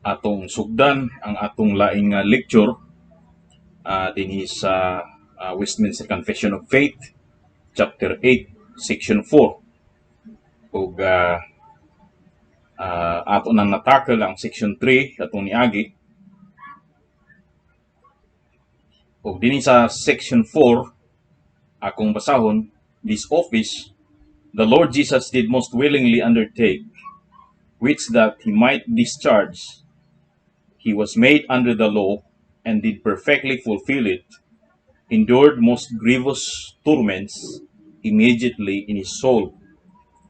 Atong sugdan ang atong laing nga lecture dinhi sa Westminster Confession of Faith, chapter 8, section 4. Ug ato nang na-tackle ang section 3 atong niagi. Ug dinhi sa section 4, akong basahon, "This office the Lord Jesus did most willingly undertake, which that he might discharge, he was made under the law and did perfectly fulfill it, endured most grievous torments immediately in his soul,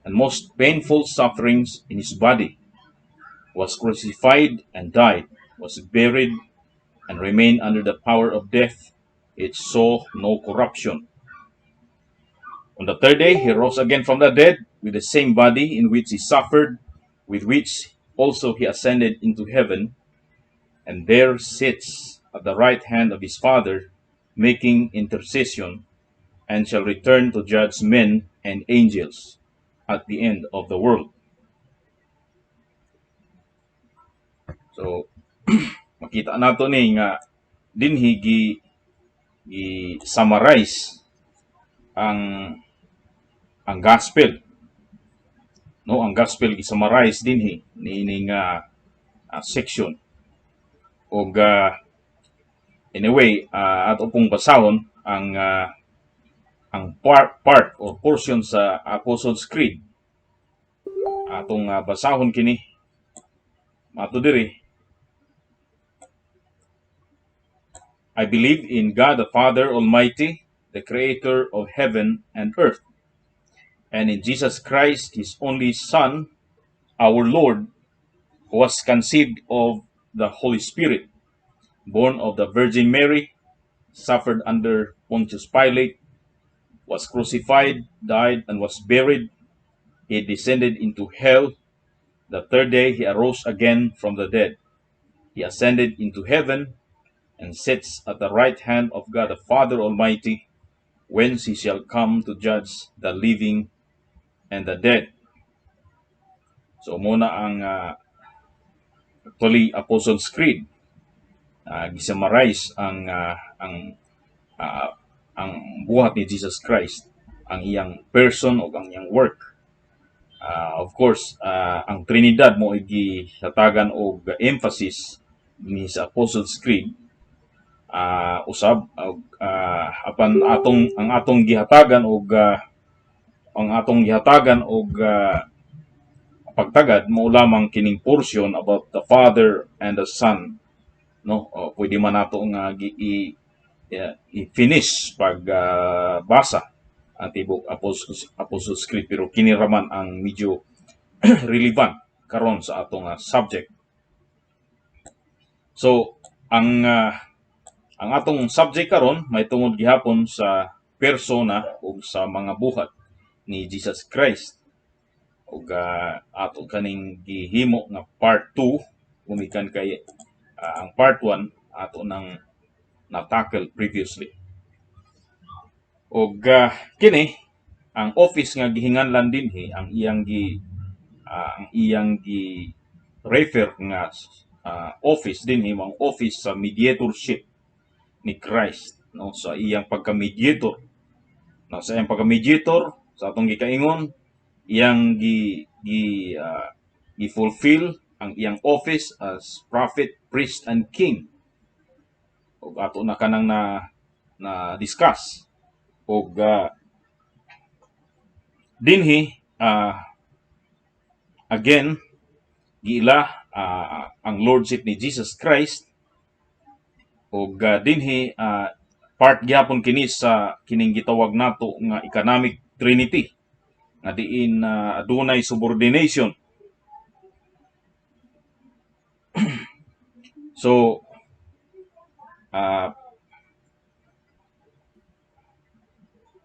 and most painful sufferings in his body, was crucified and died, was buried and remained under the power of death, it saw no corruption. On the third day he rose again from the dead with the same body in which he suffered, with which also he ascended into heaven, and there sits at the right hand of his Father, making intercession, and shall return to judge men and angels at the end of the world." So, makita nato ni nga dinhi gi summarize ang gospel, no? Ang gospel gi summarize dinhi niini nga section. Og anyway, ato pong basahon ang part or portion sa Apostles' Creed. Atong basahon kini mato diri. "I believe in God the Father Almighty, the creator of heaven and earth, and in Jesus Christ, his only Son, our Lord, who was conceived of the Holy Spirit, born of the Virgin Mary, suffered under Pontius Pilate, was crucified, died, and was buried. He descended into hell. The third day he arose again from the dead. He ascended into heaven and sits at the right hand of God the Father Almighty, whence he shall come to judge the living and the dead." So muna ang actually Apostles' Creed. Gisummarize ang buhat ni Jesus Christ, ang iyang person o ang iyang work. Of course, ang Trinidad mo gihatagan og emphasis ni sa Apostles' Creed. Usab og apan atong ang atong gihatagan og pagtagad mo lamang kining portion about the Father and the Son, no? O, pwede man nato nga i-finish pag basa ang tibok Apostles' Creed, pero kini raman ang medyo relevant karon sa atong subject. So ang atong subject karon may tungod gihapon sa persona ug sa mga buhat ni Jesus Christ. Ug ato kaning gihimo nga part 2 gumikan kay ang part 1 ato nang na-tackle previously. Og kini ang office nga gihinganlan dinhi, ang iyang gi refer nga office dinhi, ang office sa mediatorship ni Christ, no? Sa iyang pagka-mediator, no? Sa iyang pagka-mediator, sa atong gikaingon, iyang gi gi gi-fulfill ang iyang office as prophet, priest and king. Ug ato na kanang na discuss. Og dinhi again giila ang lordship ni Jesus Christ. Ug dinhi part gyapon kini sa kining gitawag nato nga economic trinity nga diin adunay subordination. So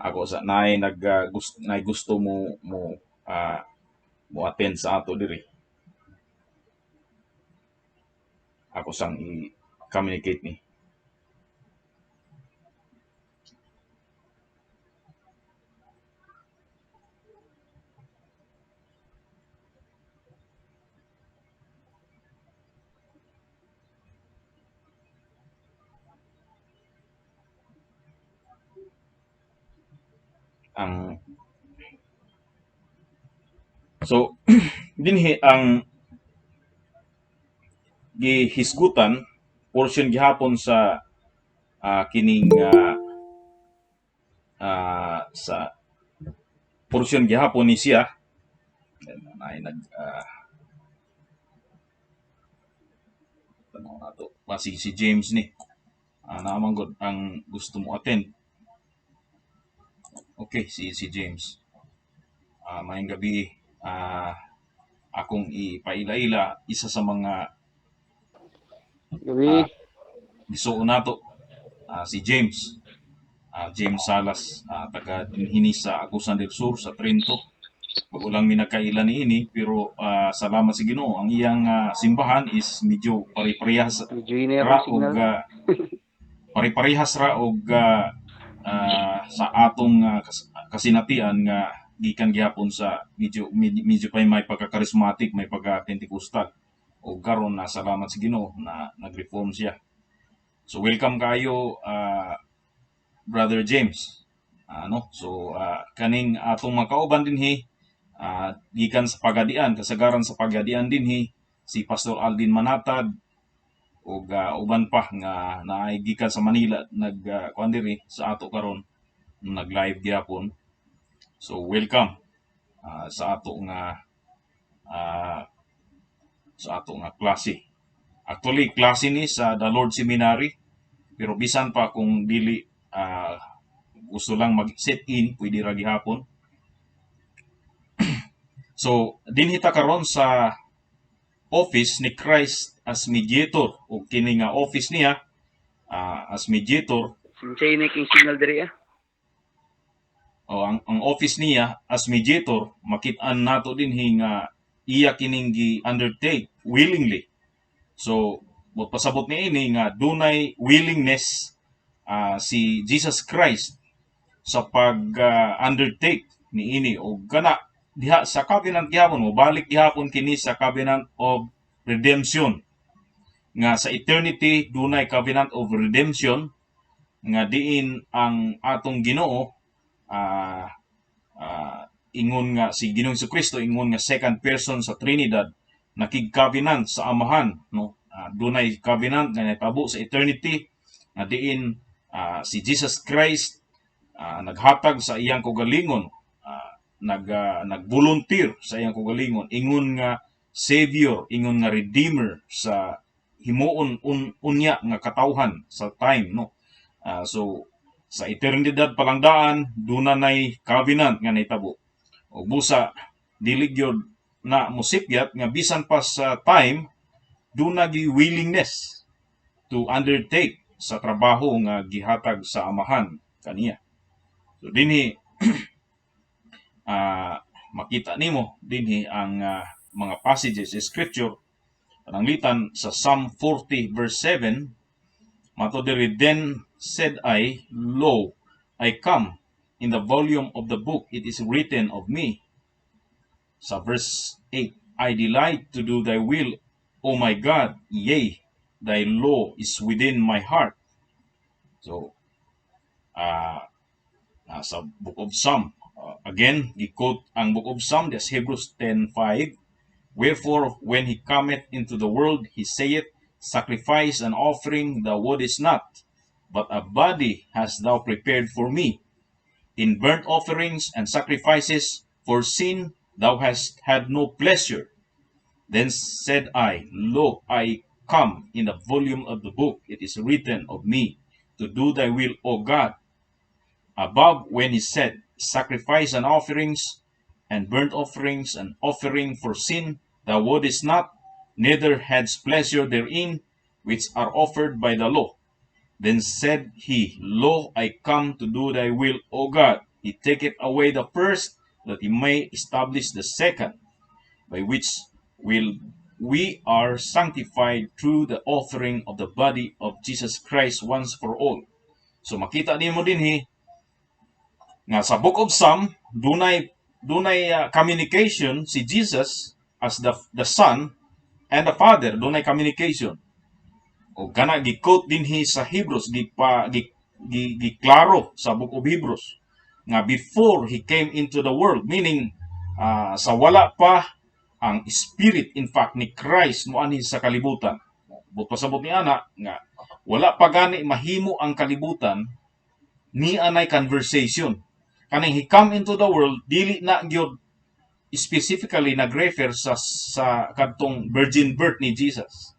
ako sa naay nag naay gusto mo attend sa ato diri, ako sang i-communicate ni. Ang So dinhi ang gihisgutan portion gihapon sa kining sa portion gihapon ni siya ay nag tanaw nato basig si James ni naa man gud ang gusto mo attend. Okay, si James, maayong gabi. Akong ipaila-ila isa sa mga Gabi. Gisuon nato, si James, James Salas, taga dinhi sa Agusan del Sur sa Trento. Bago lang mi nagkaila niini, pero salamat sa Ginoo, ang iyang simbahan is medyo pare-parehas Medyo hinay ra akong og signal. Pare-parehas ra og sa atong kasinatian nga gikan gihapon sa medyo pa may pagka-charismatic, may pagka-Pentecostal. O karon na, salamat sa Ginoo na nag-reform siya. So welcome kayo, Brother James. Ano? So kaning atong mga kauban dinhi gikan sa Pagadian, kasagaran sa Pagadian dinhi si Pastor Aldin Manatad ug uban pa nga naay gikan sa Manila nag kuan diri sa ato karon, nag-live gihapon. So welcome sa ato nga klase. Actually, klase ni sa The Lord Seminary, pero bisan pa kung dili, gusto lang mag-sit in, pwede ra gihapon. So dinhi ta karon sa office ni Christ as mediator, ug kini nga office niya as mediator. Sinsay na king signal diri ah. O ang office niya as mediator, makit-an nato dinhi nga iya kining gi-undertake willingly. So mo pasabot niini nga dunay willingness si Jesus Christ sa pag undertake niini. Og kana diha sa covenant gihapon, mo balik gihapon kini sa covenant of redemption, nga sa eternity dunay covenant of redemption nga diin ang atong Ginoo, ingon nga si Ginoong Kristo, ingon nga second person sa Trinidad, nakig-covenant sa Amahan, no? Dunay covenant nga nahitabo sa eternity nga diin si Jesus Christ naghatag sa iyang kaugalingon, nag-volunteer sa iyang kaugalingon ingon nga savior, ingon nga redeemer sa himuon unya nga katawhan sa time, no? So sa eternidad pa lang daan duna nay covenant nga nahitabo. Ug busa dili gyud na mosipyat nga bisan pa sa time duna gi willingness to undertake sa trabaho nga gihatag sa Amahan kaniya. So dinhi makita nimo dinhi ang mga passages sa scripture. Pananglitan sa Psalm 40 verse 7, mato diri, "Then said I, Lo, I come, in the volume of the book it is written of me." Sa verse 8, "I delight to do thy will, O my God, yea, thy law is within my heart." So sa Book of Psalm, again, gi-quote ang Book of Psalm, that's Hebrews 10:5, "Wherefore, when he cometh into the world, he saith, Sacrifice and offering thou wouldest not, but a body hast thou prepared for me. In burnt offerings and sacrifices for sin thou hast had no pleasure. Then said I, Lo, I come, in the volume of the book it is written of me, to do thy will, O God." Above, when he said, "Sacrifice and offerings, and burnt offerings, and offering for sin, thou wouldest not, neither hadst pleasure therein, which are offered by the law. Then said he, Lo, I come to do thy will, O God. He taketh away the first, that he may establish the second, by which will we are sanctified through the offering of the body of Jesus Christ once for all." So makita nimo dinhi nga sa Book of Psalm dunay communication si Jesus as the Son and the Father, dunay communication. O kana gi-quote dinhi sa Hebrews, gi pa gi, gi, gi klaro sa Book of Hebrews. nga before he came into the world, meaning sa wala pa ang spirit, in fact, ni Christ moanhi sa kalibutan. Buot pasabot ni ana nga wala pa gani mahimo ang kalibutan, ni anay conversation. Kaning he come into the world, dili na gyud specifically nag-refer sa kadtong virgin birth ni Jesus.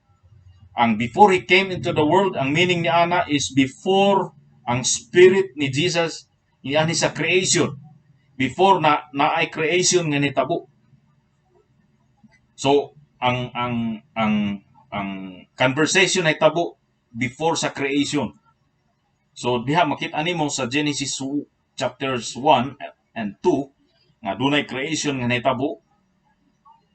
Ang before he came into the world, ang meaning ni ana is before ang spirit ni Jesus nianhi sa creation. Before na naay creation nga nitabo. So ang conversation ay tabo before sa creation. So diha makita nimo sa Genesis chapters 1 and 2 nga dunay creation nga nahitabo.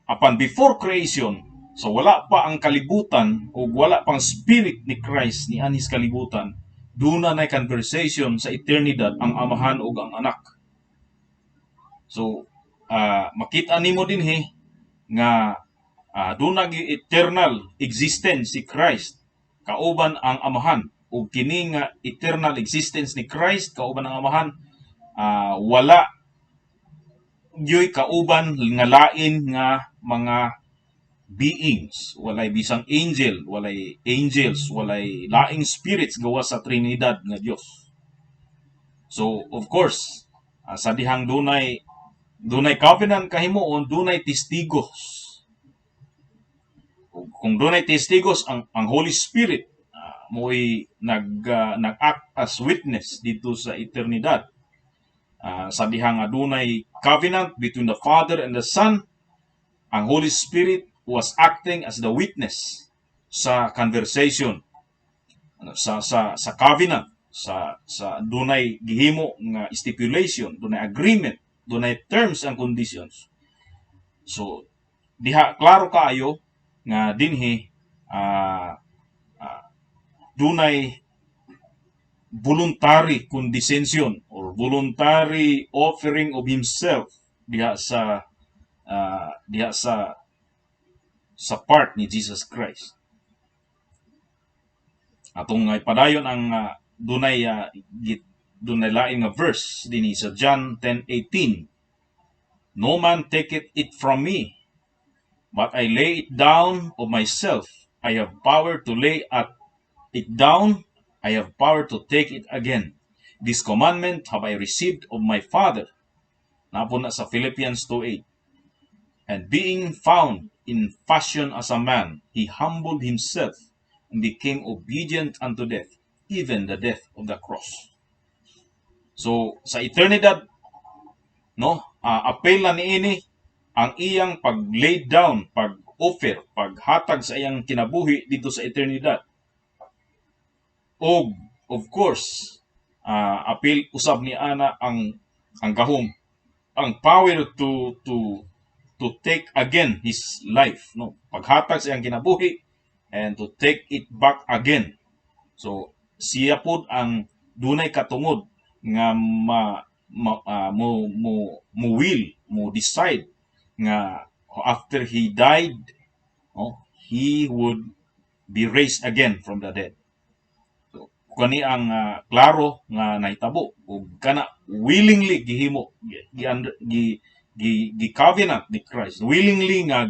Apan before creation, so wala pa ang kalibutan o wala pang spirit ni Christ ni anis kalibutan, duna nay conversation sa eternidad ang Amahan ug ang Anak. So makita nimo dinhi nga duna gyud eternal existence si Christ kauban ang Amahan, ug kini nga eternal existence ni Christ kauban ang Amahan, wala gyoy kauban nga lain nga mga beings, walay bisang angel, walay angels, walay laing spirits gawas sa Trinidad nga Dios. So of course, sa dihang dunay covenant kahimuon, dunay testigos. Ug kung dunay testigos, ang Holy Spirit mo'y nag-act as witness dito sa eternidad. Sa dihang adunay covenant between the Father and the Son, ang Holy Spirit was acting as the witness sa conversation, ano, sa covenant, sa dunay gihimo nga stipulation, dunay agreement, dunay terms and conditions. So diha klaro kaayo nga dinhi dunay voluntary condescension or voluntary offering of himself diha sa part ni Jesus Christ. Atong padayon ang dunay lain nga verse dinhi sa John 10:18. "No man taketh it from me, but I lay it down of myself. I have power to lay at it down, I have power to take it again. This commandment have I received of my Father." Naa pod na sa Philippians 2:8. "And being found in fashion as a man, he humbled himself and became obedient unto death, even the death of the cross." So sa eternidad, no, appeal na niini ang iyang pag lay down, pag offer, paghatag sa iyang kinabuhi dito sa eternidad. Og of course, appeal usab ni ana ang gahom, ang power to take again his life, no, paghatag sa iyang kinabuhi and to take it back again. So siya pod ang dunay katungod nga ma, ma ah, mo mo mo will mo decide nga after he died, no, he would be raised again from the dead. So kani ang klaro nga nahitabo ug kana willingly gihimo, gi, gi, gi, gi, gi covenant ni Christ, willingly nga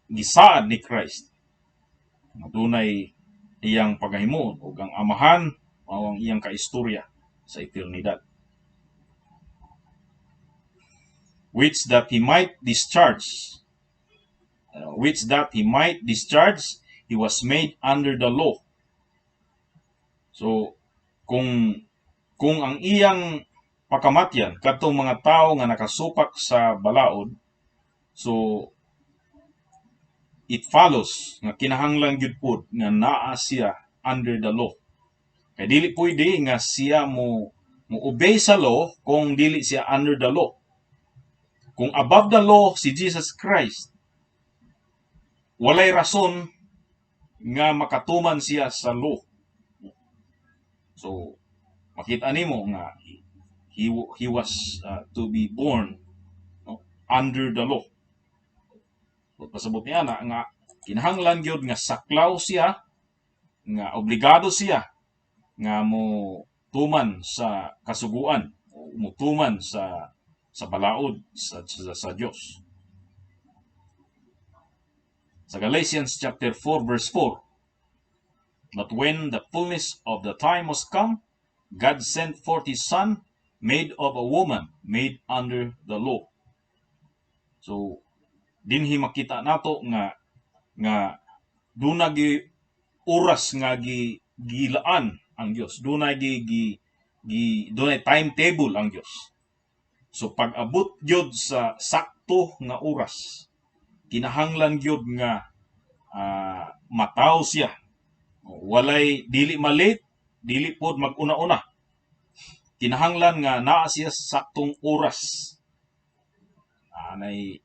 gisaad ni Christ nga dunay iyang pagahimuon ug ang Amahan mao ang iyang kaistorya sa eternidad. Which that he might discharge, he was made under the law. So kung ang iyang pakamatyan kadtong mga tawo nga nakasupak sa balaod, so it follows nga kinahanglan gyud pod nga naa siya under the law, kay dili pwede nga siya mo obey sa law kung dili siya under the law. Kung above the law si Jesus Christ, walay rason nga makatuman siya sa law. So makita nimo nga he was to be born, no, under the law. So, pasabot niya na nga kinahanglan gyud nga saklaw siya, nga obligado siya nga mo Tuman sa kasuguan, mutuman sa balaod sa Dios. Sa Galatians chapter 4 verse 4, "But when the fullness of the time was come, God sent forth His Son, made of a woman, made under the law." So, dinhi makita nato nga duna gi oras nga gi gilaan ang Dios. Dunay gi, gi, gi dunay timetable ang Dios. So pag abot gyud sa sakto nga oras, kinahanglan gyud nga mataw siya. Walay dili ma-late, dili pod mag-una-una. Kinahanglan nga naa siya sa saktong oras. Anay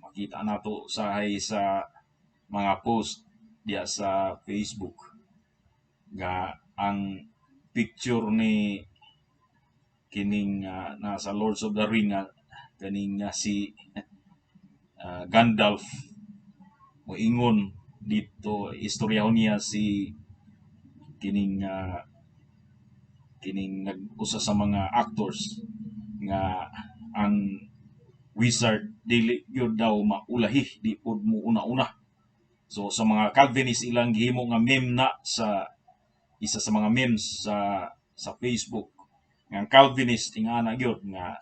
makita nato sa sa mga post diya sa Facebook nga ang picture ni kining nasa Lords of the Ring nga kaning si Gandalf, moingon dito, istoryahon niya si kining kining nag-usa sa mga actors nga ang wizard dili gyud daw maulahi, di pod mo una-una. So sa mga Calvinist, ilang gihimo nga meme na sa isa sa mga memes sa Facebook nga ang Calvinist ingana gyud nga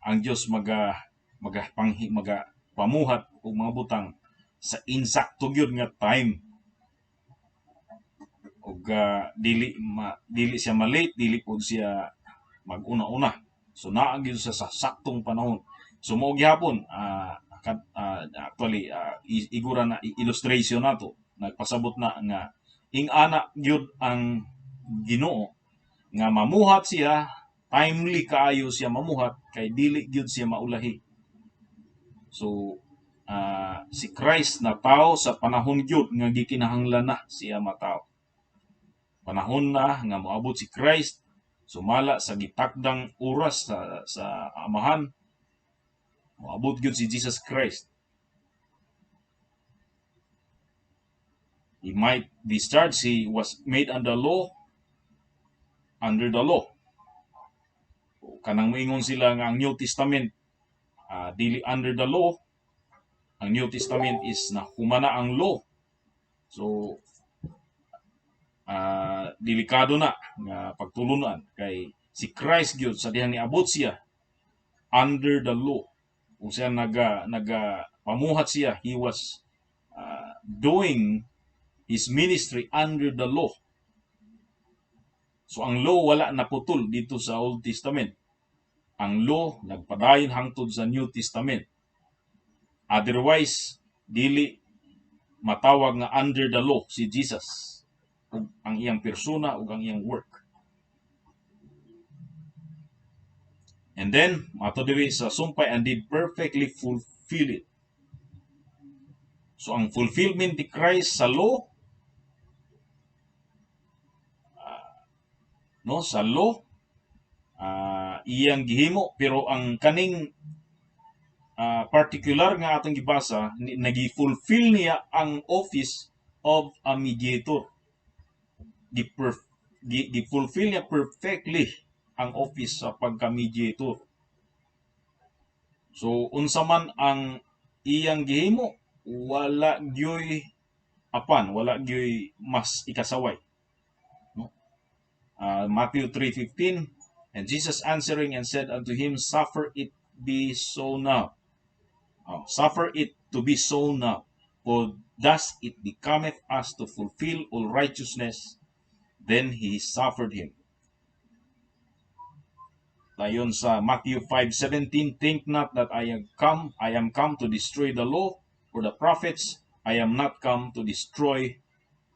ang Dios maga maga panghi maga pamuhat og mga butang sa insakto gyud nga time ug dili siya ma-late, dili pod siya mag-una-una. So naa gyud siya sa saktong panahon. So mao gihapon, actually, igura na illustration nato, nagpasabot na nga ing-ana gyud ang Ginoo nga mamuhat siya, timely kaayo siya mamuhat kay dili gyud siya maulahi. So si Christ na tao sa panahon gyud nga gikinahanglan na siya matawo. Panahon na nga moabot si Christ sumala sa gitakdang oras sa Amahan, moabot gyud si Jesus Christ. He might discharge, he was made under law, under the law. Kanang moingon sila nga ang New Testament dili under the law, ang New Testament is na humana ang law. So delikado na nga pagtulunan kay si Christ gyud sa dihang niabot siya under the law. Kung siya naga pamuhat siya, he was doing his ministry under the law. So ang law wala naputol dito sa Old Testament. Ang law nagpadayon hangtod sa New Testament. Otherwise, dili matawag nga under the law si Jesus ug ang iyang persona ug ang iyang work. And then, mato diri sa sumpay, "and did perfectly fulfill it." So ang fulfillment ni Christ sa law, no, sa law iyang gihimo, pero ang kaning particular nga atong gibasa, nagi-fulfill niya ang office of a mediator. Gi-fulfill niya perfectly ang office sa pagka-mediator. So unsa man ang iyang gihimo, wala gyoy apan, wala gyoy mas ikasaway. No? Matthew 3:15, "And Jesus answering and said unto him, 'Suffer it be so now.'" Oh, "Suffer it to be so now, for thus it becometh us to fulfill all righteousness. Then he suffered him." Dayon sa Matthew 5:17, "Think not that I am come to destroy the law or the prophets. I am not come to destroy,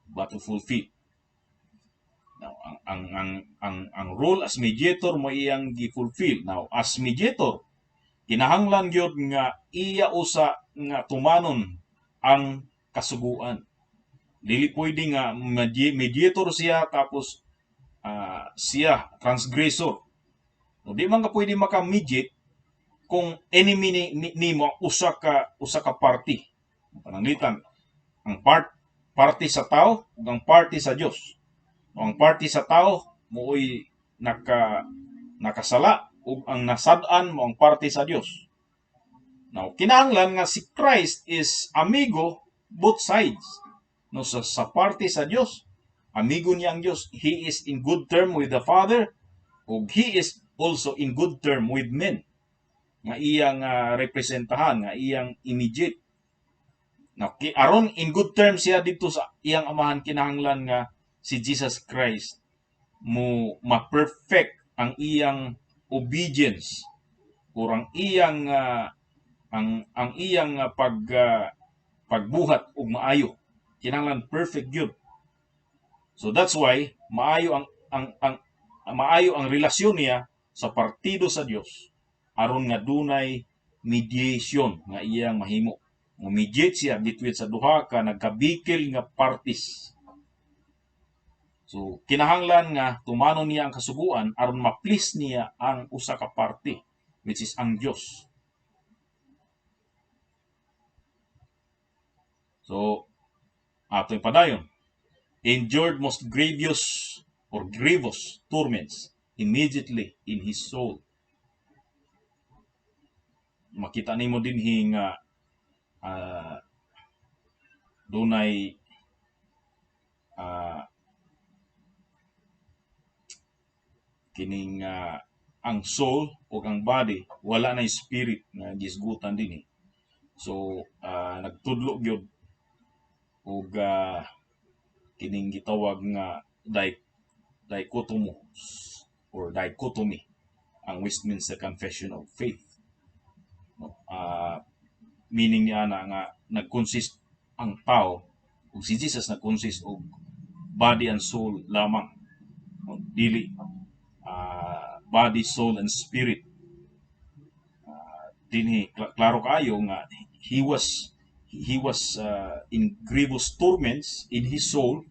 but to fulfill." Now, ang role as mediator mo iyang gi-fulfill. Now, as mediator, kinahanglan gyud nga iya usa nga tumanon ang kasuguan. Dili pwede nga mediator siya tapos siya transgressor. No, di man ka pwede maka-mediate kung enemy nimo usa ka party. Pananglitan, ang party sa tao ug ang party sa Dios. No, ang party sa tao mooy nakasala ug ang nasad-an mao ang parte sa Dios. Now, kinahanglan nga si Christ is amigo both sides. No, sa parte sa Dios, amigo niya ang Dios. He is in good term with the Father ug he is also in good term with men nga iyang representahan, nga iyang immediate. Now, aron in good terms siya dito sa iyang Amahan, kinahanglan nga si Jesus Christ mo ma-perfect ang iyang obedience or ang iyang pagbuhat og maayo. Kinahanglan perfect gyud. So that's why maayo ang relasyon niya sa partido sa Dios aron nga dunay mediation nga iyang mahimo. Mo mediate siya between sa duha ka nagkabikil nga parties. So kinahanglan nga tumanon niya ang kasuguan aron ma-please niya ang usa ka party, which is ang Dios. So ato padayon. Endured most grievous or grievous torments immediately in his soul. Makita nimo dinhi nga dunay kining ang soul o ang body, wala na spirit nga gisgutan dinhi. So nagtudlo gyud og kining gitawag nga dichotomous or dichotomy ang Westminster Confession of Faith. No? Meaning niya na nga nag-consist ang tao ug si Jesus nag-consist og body and soul lamang. No? Dili body, soul and spirit. Dinhi klaro kaayo nga he was in grievous torments in his soul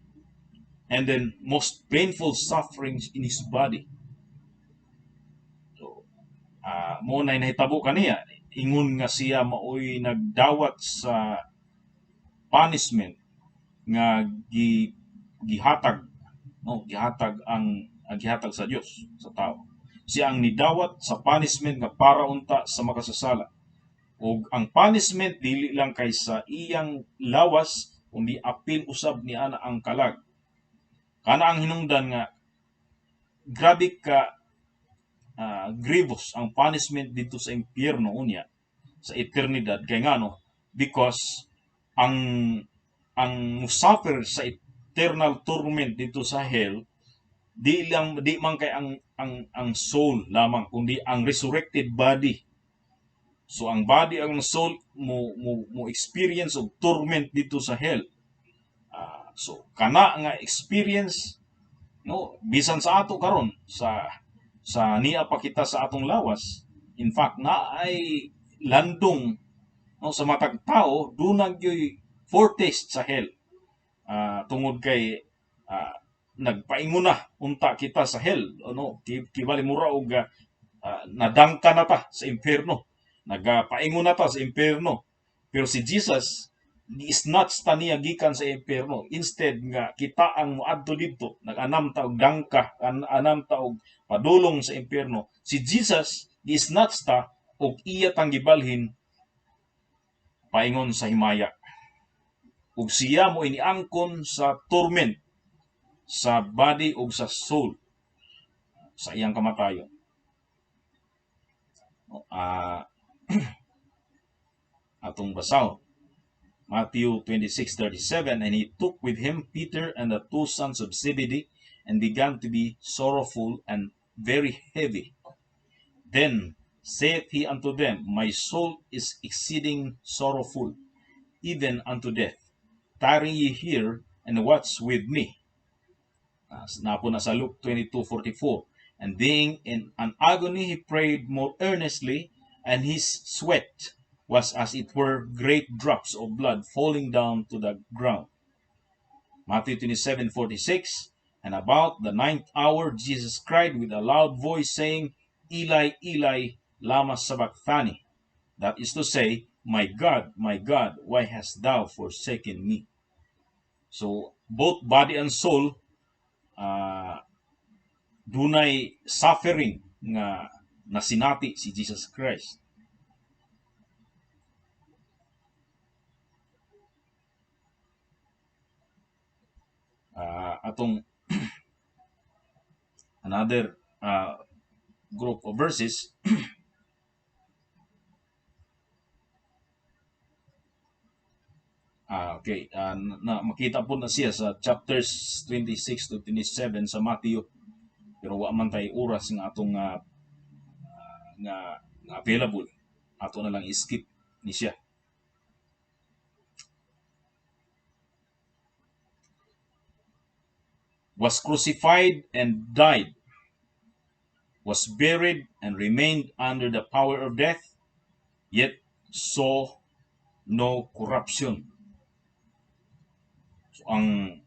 and then most painful sufferings in his body. So, mo na nahitabo kaniya ingon nga siya maoy nagdawat sa punishment nga gihatag, no, gihatag ang gihatag sa Dios sa tao. Siya ang nidawat sa punishment nga para unta sa makasasala. Ug ang punishment dili lang kay sa iyang lawas kundi apil usab ni ana ang kalag. Kana ang hinungdan nga grabe ka grievous ang punishment dito sa impyerno unya sa eternidad. Kay ngano? Because ang musuffer sa eternal torment dito sa hell, di man kay ang soul lamang kundi ang resurrected body. So ang body, ang soul mo experience og torment dito sa hell. So kana nga experience, no, bisan sa ato karon sa niya pa kita sa atong lawas, in fact na ay landong, no, sa matag tao duna gyoy foretaste sa hell tungod kay nagpaingon na unta kita sa hell, ano. Kibali mura og nadangka na ta sa impyerno, nagapaingon na ta sa impyerno, pero si Jesus gi-snatch ta niya gikan sa impyerno instead nga kita ang moadto didto, nag-anam ta og dangka, anam ta og padulong sa impyerno. Si Jesus gi-snatch ta og iya tang gibalhin paingon sa himaya ug siya mo iniangkon sa torment sa body ug sa soul sa iyang kamatayon. Atong basahon. Matthew 26:37. And he took with him Peter and the two sons of Zebedee and began to be sorrowful and very heavy. Then saith he unto them, "My soul is exceeding sorrowful, even unto death. Tarry ye here and watch with me." Naa po na sa Luke 22:44. And being in an agony, he prayed more earnestly, and his sweat was as it were great drops of blood falling down to the ground. Matthew 27:46. And about the ninth hour, Jesus cried with a loud voice, saying, "Eli, Eli, lama sabachthani?" That is to say, "My God, my God, why hast thou forsaken me?" So, both body and soul Dunay suffering nga nasinati si Jesus Christ. Atong another group of verses. Okay, na makita po na siya sa chapters 26 to 27 sa Matthew. Pero wa man tay oras nga atong nga available. Ato na lang i-skip ni siya. Was crucified and died, was buried and remained under the power of death, yet saw no corruption. So, ang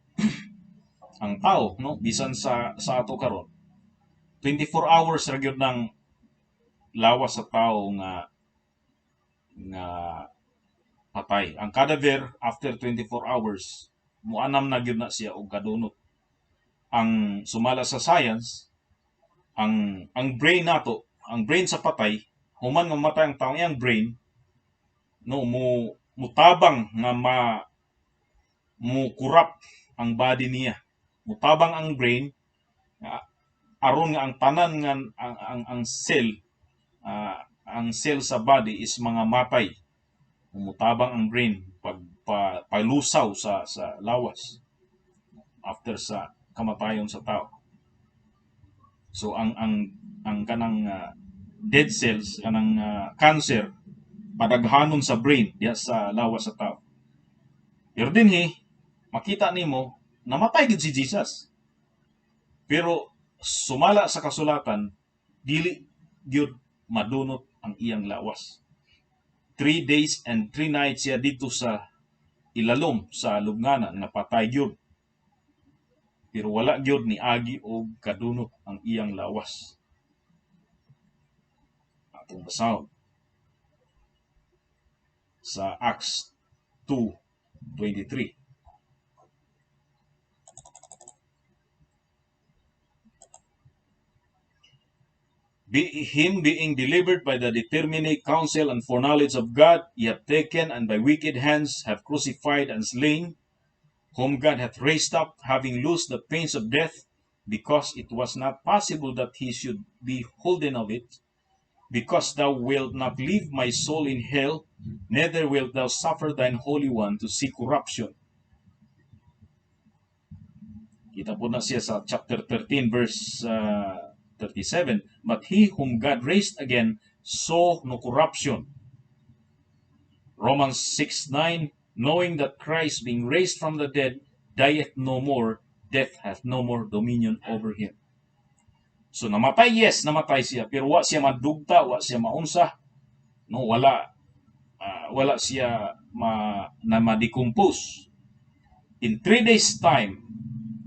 tao, no, bisan sa ato karon, 24 hours ra gyud nang lawas sa tao nga patay. Ang cadaver after 24 hours muanam na gyud na siya og kadunot. Ang sumala sa science, ang brain nato, ang brain sa patay, human nga mamatay ang tao, iyang brain, no, mo mutabang nga mo corrupt ang body niya. Mutabang ang brain aron nga ang tanan nga ang cell, ang cell sa body is mga matay. Mutabang ang brain pag palusaw sa lawas after sa kamatayon sa tao. So ang kanang dead cells, kanang cancer, padaghanon sa brain diha sa lawas sa tao. Pero dinhi makita nimo namatay gid si Jesus. Pero sumala sa kasulatan, dili gyud madunot ang iyang lawas. 3 days and 3 nights siya dito sa ilalom sa lubnganan nga patay gyud. Pero wala gyud ni agi og kadunot ang iyang lawas. Atong basahon sa Acts 2:23. Be him being delivered by the determinate counsel and foreknowledge of God, ye have taken and by wicked hands have crucified and slain, whom God hath raised up, having loosed the pains of death, because it was not possible that he should be holden of it. Because thou wilt not leave my soul in hell, neither wilt thou suffer thine Holy One to see corruption. Kita po na siya sa chapter 13, verse 37. But he whom God raised again saw no corruption. Romans 6:9, knowing that Christ being raised from the dead dieth no more, death hath no more dominion over him. So namatay, yes, namatay siya, pero wa siya madugta, wa siya maunsa, no, wala siya na ma-decompose. In 3 days time,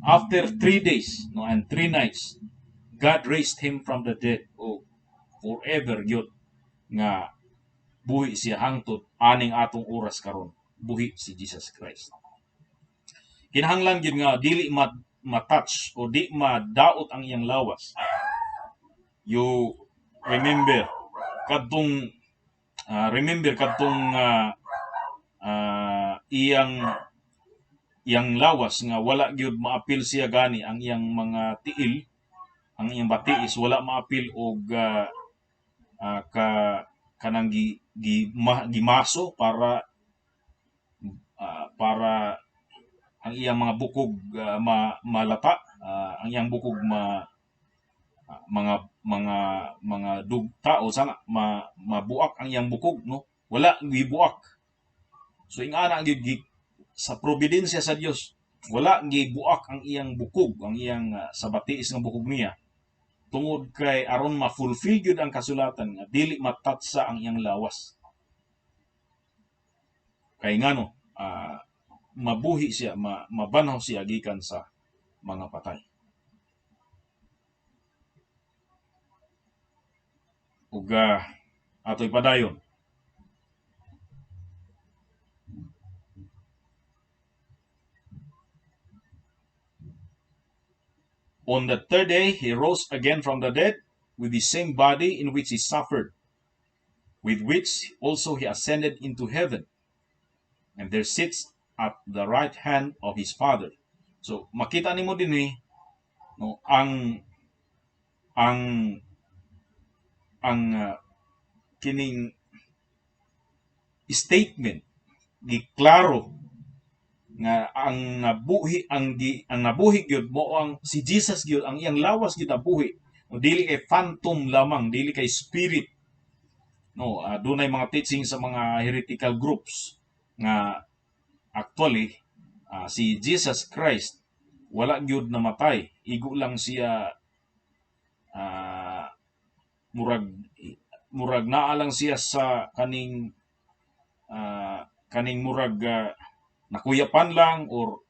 after 3 days, no, and 3 nights, God raised him from the dead. O forever gyud nga buhi siya hangtod aning atong oras karon. Buhi si Jesus Christ. Kinahanglan gyud nga dili ma-touch o di madaot ang iyang lawas. You remember kadtong iyang lawas nga wala gyud maapil siya gani ang iyang mga tiil, ang iyang batiis wala maapil og kanang gimaso para ang iyang mga bukog malata, ang iyang bukog mga dugta o sana mabuak ang iyang bukog, no, wala gibuak. So ingana gyud sa providensya sa Dios, wala gibuak ang iyang bukog, ang iyang sa batiis nga bukog niya, tungod kay aron ma-fulfill gyud ang kasulatan nga dili matatsa ang iyang lawas. Kay ngano, mabuhi siya, mabanhaw siya gikan sa mga patay. Ug atoy padayon. On the third day he rose again from the dead with the same body in which he suffered, with which also he ascended into heaven, and there sits at the right hand of his Father. So makita nimo dinhi, no, ang kining statement giklaro nga ang nabuhi ang gi, ang nabuhi gyud mao ang si Jesus gyud, ang iyang lawas gyud nabuhi, no, dili kay phantom lamang, dili kay spirit, no. Dunay mga teaching sa mga heretical groups nga actually si Jesus Christ wala gyud namatay, igo lang siya, murag naa lang siya sa kaning murag nakuyapan lang or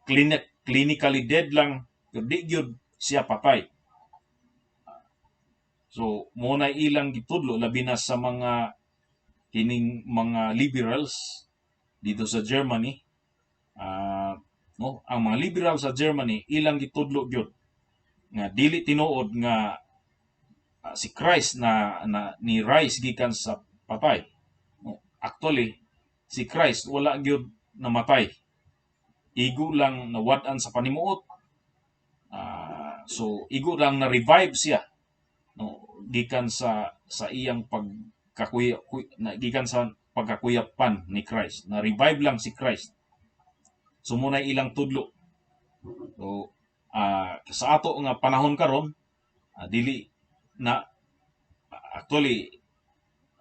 clinically dead lang, pero di gyud siya patay. So mao na ilang gitudlo, labi na sa mga kining mga liberals dito sa Germany, no, ang mga liberals sa Germany, ilang gitudlo gyud nga dili tinuod nga si Christ na ni rise gikan sa patay, no. Actually, si Christ wala gyud namatay, igo lang nawad-an sa panimuot. So igo lang na revive siya, no, gikan sa iyang pagkakuya na gikan sa pagkakuyapan ni Christ. Na revive lang si Christ. So mao na ilang tudlo. So sa ato nga panahon karon, dili na actually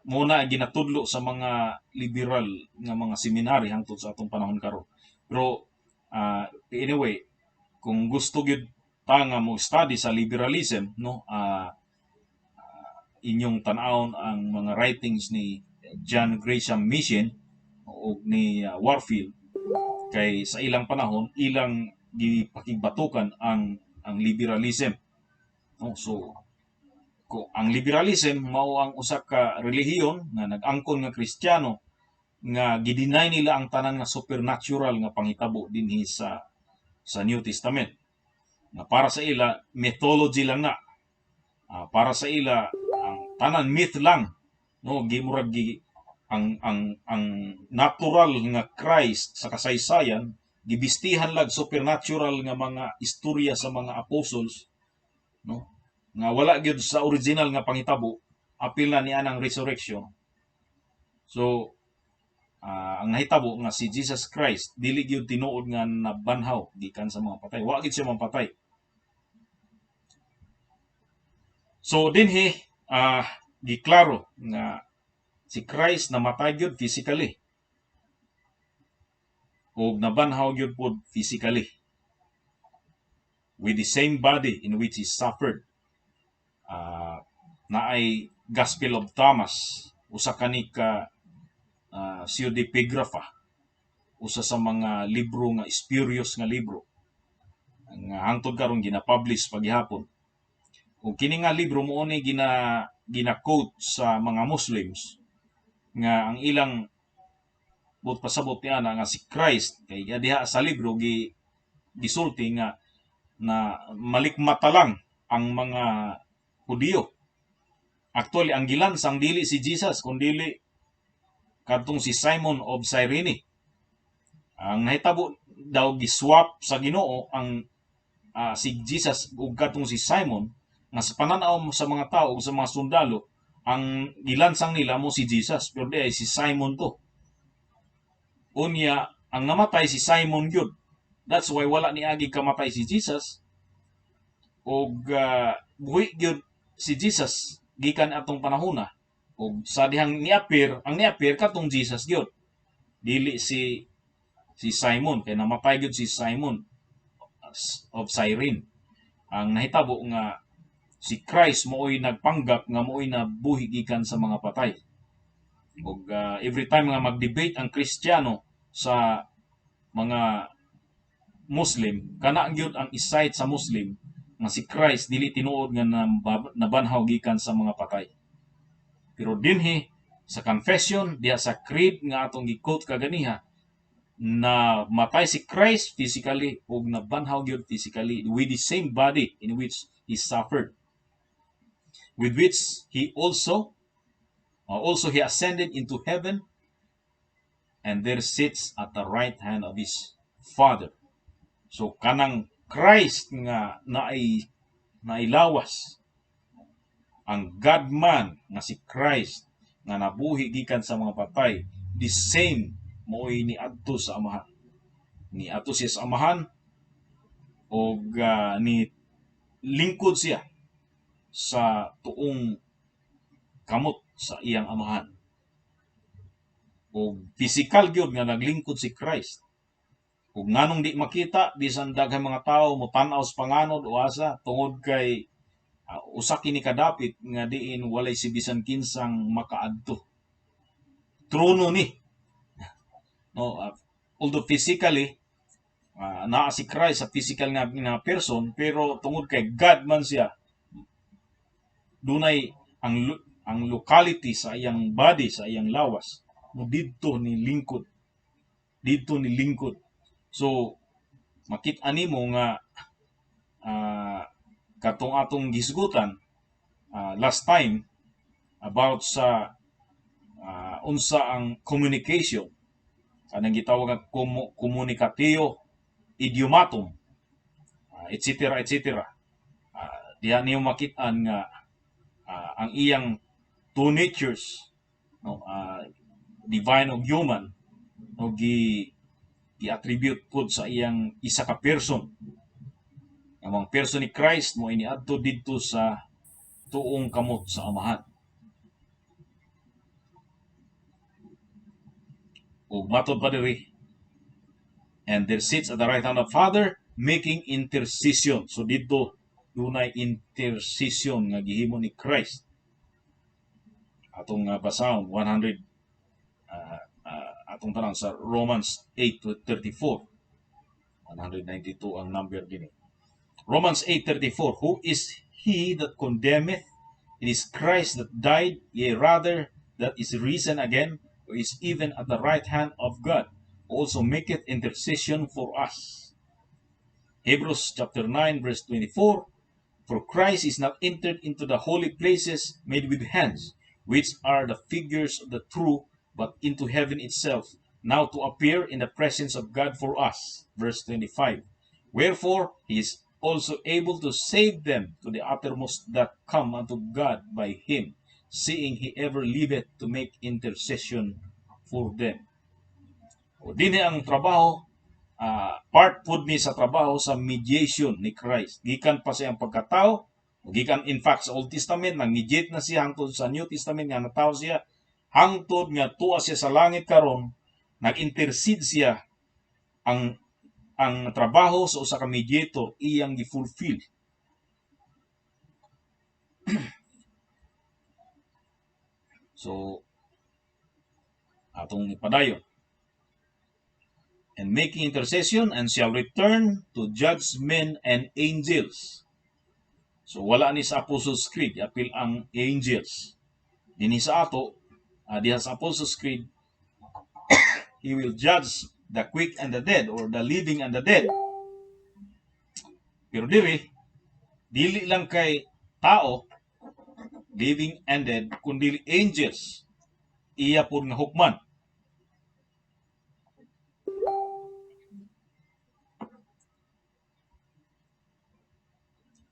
mao na ginatudlo sa mga liberal nga mga seminary hangtod sa atong panahon karon. Pero anyway, kung gusto gyud ta nga mo study sa liberalism, no, inyong tan-awon ang mga writings ni John Gresham Machen o ni Warfield, kay sa ilang panahon ilang gipakigbatukan ang liberalism, no. So ko ang liberalism mao ang usa ka relihiyon nga nag-angkon nga Kristiyano nga gi-deny nila ang tanan nga supernatural nga panghitabo dinhi sa New Testament, nga para sa ila mythology lang na. Para sa ila ang tanan myth lang, no. Gimurag gi ang natural nga Christ sa kasaysayan gibistihan lag supernatural nga mga istorya sa mga apostles, no, nga wala gyud sa original nga panghitabo, apil na ni anang resurrection. So ang nahitabo nga si Jesus Christ dili gyud tinuod nga nabanhaw gikan sa mga patay, wa gyud siya mapatay. So dinhi giklaro nga si Christ namatay gyud physically ug nabanhaw gyud pod physically with the same body in which he suffered. Naay Gospel of Thomas, usa kani ka pseudepigrapha, usa sa mga libro nga spurious nga libro nga hangtod karon gina-publish pagihapon. Ug kini nga libro mao ni gina-quote sa mga Muslims nga ang ilang buot pasabot ni ana nga si Christ kay diha sa libro gisulti nga na malikmata lang ang mga Hudiyo. Actually, ang gilansang dili si Jesus kundili kadtong si Simon of Cyrene. Ang nahitabo daw, giswap sa Ginoo ang si Jesus ug kadtong si Simon, nga sa pananaw sa mga tao ug sa mga sundalo, ang gilansang nila mao si Jesus, pero di ay si Simon to. Unya ang namatay si Simon gyud. That's why wala ni agi kamatay si Jesus ug buhi gyud si Jesus gikan atong panahona. Ug sa dihang niapir, ang niapir katong Jesus gyud, dili si Simon, kay namatay gyud si Simon of Cyrene. Ang nahitabo nga si Christ maoy nagpanggap nga maoy nabuhi gikan sa mga patay. Ug every time nga mag-debate ang Kristiyano sa mga Muslim, kana gyud ang i-cite sa Muslim nga si Christ dili tinuod nga nabanhaw gikan sa mga patay. Pero dinhi sa confession, diha sa creed nga atong gi-quote kaganiha, Na matay si Christ physically ug nabanhaw gyud physically with the same body in which he suffered, with which he also he ascended into heaven and there sits at the right hand of his Father. So kanang Christ nga naay nailawas, ang God-man nga si Christ nga nabuhi gikan sa mga patay, the same mao'y niadto sa Amahan. Niadto siya sa Amahan og ni lingkod siya sa tuong kamot sa iyang Amahan. Og physical gyud nga naglingkod si Christ. Ug nganong di makita bisan daghang mga tawo motan-aw sa panganod o asa, tungod kay usa kini kadapit nga diin walay si bisan kinsang makaadto. Trono ni. No, although physically naa si Christ sa physical nga person, pero tungod kay God man siya, dunay ang locality sa iyang body, sa iyang lawas, mo didto ni lingkod. Didto ni lingkod. So makita nimo nga katong atong gisgutan last time about sa unsa ang communication, kanang gitawag nga communicatio idiomatum, etc., etc. Diha niyo makit-an nga ang iyang two natures, no, divine ug human, no, gi gi-attribute pud sa iyang isa ka person. Ang mga person ni Christ mo iniadto didto sa tuong kamot sa Amahan. Ug matod pa diri, and there sits at the right hand of Father, making intercession. So didto dunay intercession nga gihimo ni Christ. Atong basahon 100 atong tanan sa Romans 8:34. 192 ang number dinhi. Romans 8:34. Who is he that condemneth? It is Christ that died, yea, rather, that is risen again, who is even at the right hand of God, who also maketh intercession for us. Hebrews chapter 9 verse 24. For Christ is not entered into the holy places made with hands, which are the figures of the true, but into heaven itself, now to appear in the presence of God for us. Verse 25. Wherefore he is also able to save them to the uttermost that come unto God by him, seeing he ever liveth to make intercession for them. O dinhi ang trabaho, part pud ni sa trabaho sa mediation ni Christ. Gikan pa siyang pagkatao, gikan in fact sa Old Testament, nag-mediate na siya hangtod sa New Testament nga natawo siya, hangtod nga tuwa siya sa langit karon, nag-intercede siya. Ang trabaho sa usa ka mediator iyang gi-fulfill. So atong ipadayon. And making intercession, and shall return to judge men and angels. So wala ni sa Apostles' Creed apil ang angels. Dinhi sa ato, diha sa Apostles' Creed, he will judge the quick and the dead, or the living and the dead. Pero diri, dili lang kay tao, living and dead, kundi angels, iya pud nga hukman.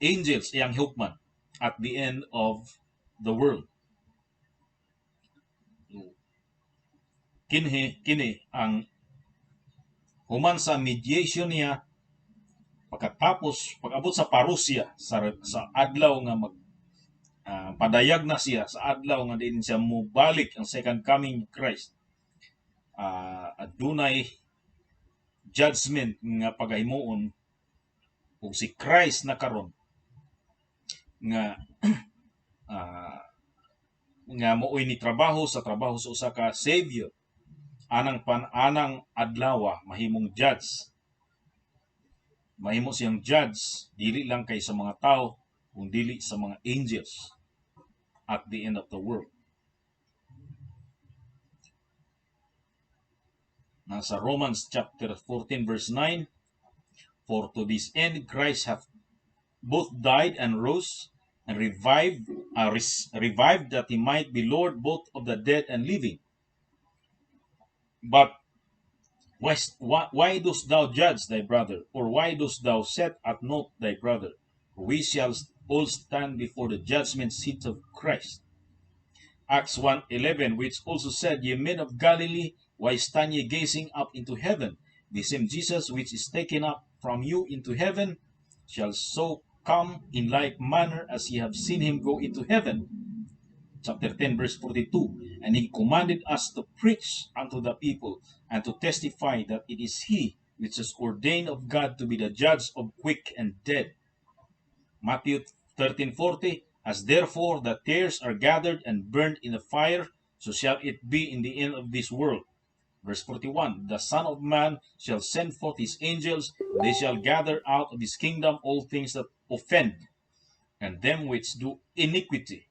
Angels iyang hukman at the end of the world. Kinhi kini ang human sa mediation niya, pagkatapos pag-abot sa parousia, sa adlaw nga mag padayag na siya, sa adlaw nga diin siya mobalik, ang second coming ni Christ, adunay judgment nga pagahimuon, ug si Christ na karon nga nga mooy ni trabaho sa trabaho sa usa ka savior anang pan anang adlawa mahimong judge. Mahimo siyang judge dili lang kay sa mga tao kung dili sa mga angels at the end of the world. Nasa Romans chapter 14 verse 9, "For to this end Christ hath both died and rose and revived, that he might be Lord both of the dead and living." But why dost thou judge thy brother? Or why dost thou set at naught thy brother? For we shall all stand before the judgment seat of Christ. Acts 1:11, "Which also said, Ye men of Galilee, why stand ye gazing up into heaven? The same Jesus which is taken up from you into heaven shall so come in like manner as ye have seen him go into heaven." Chapter 10 verse 42, "And he commanded us to preach unto the people and to testify that it is he which is ordained of God to be the judge of quick and dead." Matthew 13:40, "As therefore the tares are gathered and burned in the fire, so shall it be in the end of this world." Verse 41, "The Son of Man shall send forth his angels, and they shall gather out of his kingdom all things that offend, and them which do iniquity,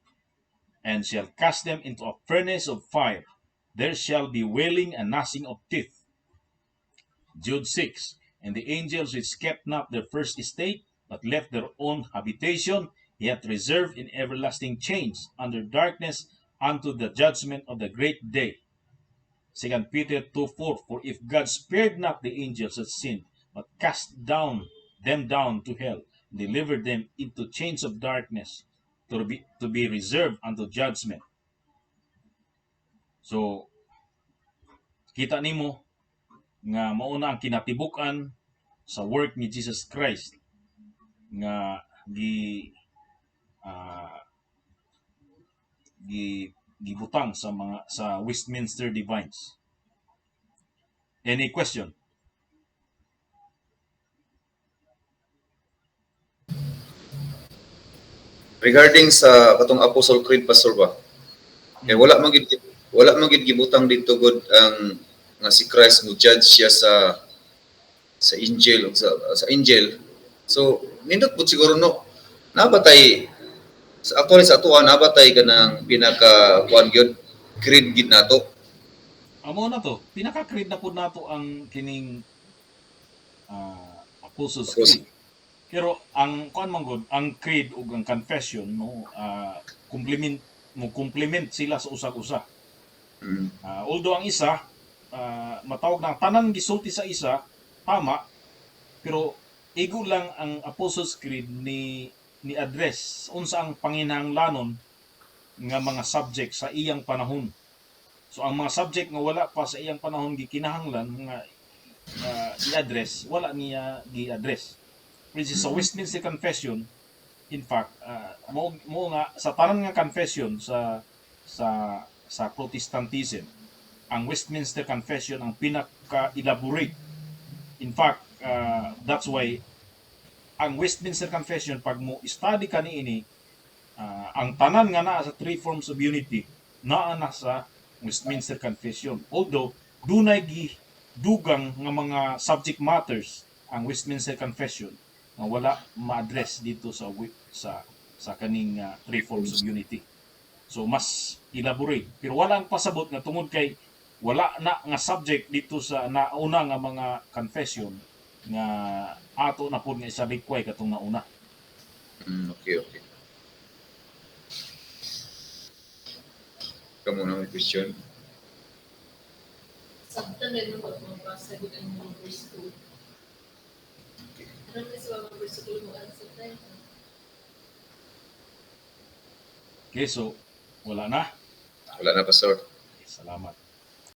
and shall cast them into a furnace of fire. There shall be wailing and gnashing of teeth." Jude 6, "And the angels which kept not their first estate, but left their own habitation, he hath reserved in everlasting chains under darkness unto the judgment of the great day." 2 Peter 2:4, "For if God spared not the angels that sinned, but cast down them down to hell, and delivered them into chains of darkness to be reserved unto judgment." So, kita nimo nga mao na ang kinatibuk-an sa work ni Jesus Christ nga gibutang sa mga sa Westminster Divines. Any question? Regarding sa katong Apostle Creed, Pastor, ba? Kay wala man gid gibutang dito gud ang nga si Christ mo judge siya sa angel o sa angel. So nindot pud siguro, no, nabatay sa actually sa atoa nabatay kanang pinaka kuan gyud, creed gid nato. Amo na to. Pinaka-creed na pud nato ang kining Apostles' Apostle. Creed. Pero ang kuan man gud, ang creed ug ang confession, no, complement mo complement sila sa usag-usa. Although ang isa, matawag na tanan gisulti sa isa tama, pero igo lang ang Apostles' Creed ni address unsa ang panginahanglanon nga mga subject sa iyang panahon. So ang mga subject nga wala pa sa iyang panahon gikinahanglan nga i-address, wala niya gi-address. Which is sa Westminster Confession, in fact, mo nga sa tanan nga confession sa Protestantism, ang Westminster Confession ang pinaka-elaborate. In fact, that's why ang Westminster Confession, pag mo study ka niini, ang tanan nga naa sa three forms of unity naa na sa Westminster Confession. Although dunay gi dugang nga mga subject matters ang Westminster Confession nga wala ma-address dito sa kaning three forms of unity. So mas elaborate. Pero wala ang pasabot nga tungod kay wala na nga subject dito sa nauna nga mga confession nga ato na pud nga isalikway katong nauna. Okay. Kamo na may question. Sakto na nung pag mabasa gud ang mga verse 2. Ano na sa mga verse 2 mo answer tayo? Okay, so wala na. Wala na, Pastor. Okay, salamat.